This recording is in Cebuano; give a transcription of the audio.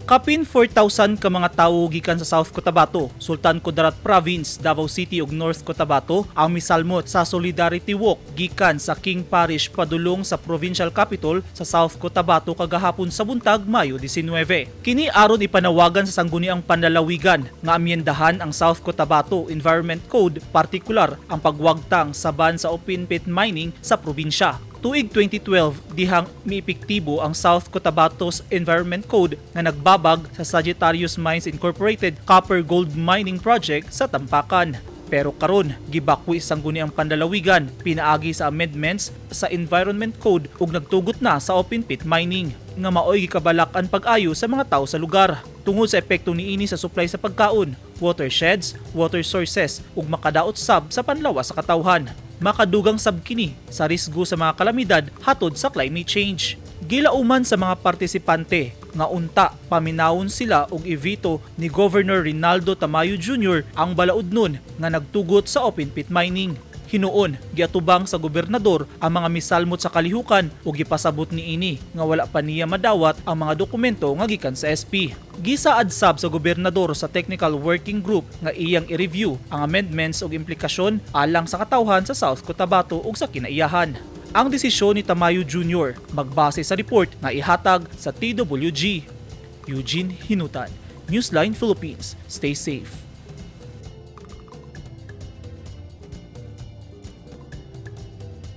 Kapin 4,000 ka mga tawo gikan sa South Cotabato, Sultan Kudarat Province, Davao City ug North Cotabato ang misalmot sa Solidarity Walk gikan sa King Parish padulong sa Provincial Capitol sa South Cotabato kagahapon sa buntag, Mayo 19. Kini aron ipanawagan sa Sangguniang Panlalawigan nga amyendahan ang South Cotabato Environment Code, partikular ang pagwagtang sa ban sa open pit mining sa probinsya. Tuig 2012 dihang miepektibo ang South Cotabato's Environment Code nga nagbabag sa Sagittarius Mines Incorporated Copper Gold Mining Project sa Tampakan. Pero karon gibakwi Sangguniang Panlalawigan pinaagi sa amendments sa Environment Code ug nagtugot na sa open pit mining nga maoy gikabalak-an pag-ayo sa mga tao sa lugar tungod sa epekto niini sa supply sa pagkaon, watersheds, water sources ug makadaot sab sa panlawas sa katawhan. Makadugang sab kini sa risgo sa mga kalamidad hatod sa climate change. Gilauman sa mga partisipante nga unta paminawon sila og i-veto ni Governor Rinaldo Tamayo Jr. ang balaod nun nga nagtugot sa open pit mining. Hinuon, giatubang sa gobernador ang mga misalmot sa kalihukan ug gipasabot niini nga wala pa niya madawat ang mga dokumento nga gikan sa SP. Gisaad sab sa gobernador sa Technical Working Group nga iyang i-review ang amendments ug implikasyon alang sa katawhan sa South Cotabato ug sa kinaiyahan. Ang desisyon ni Tamayo Jr. magbase sa report nga ihatag sa TWG. Eugene Hinutan, Newsline Philippines. Stay safe.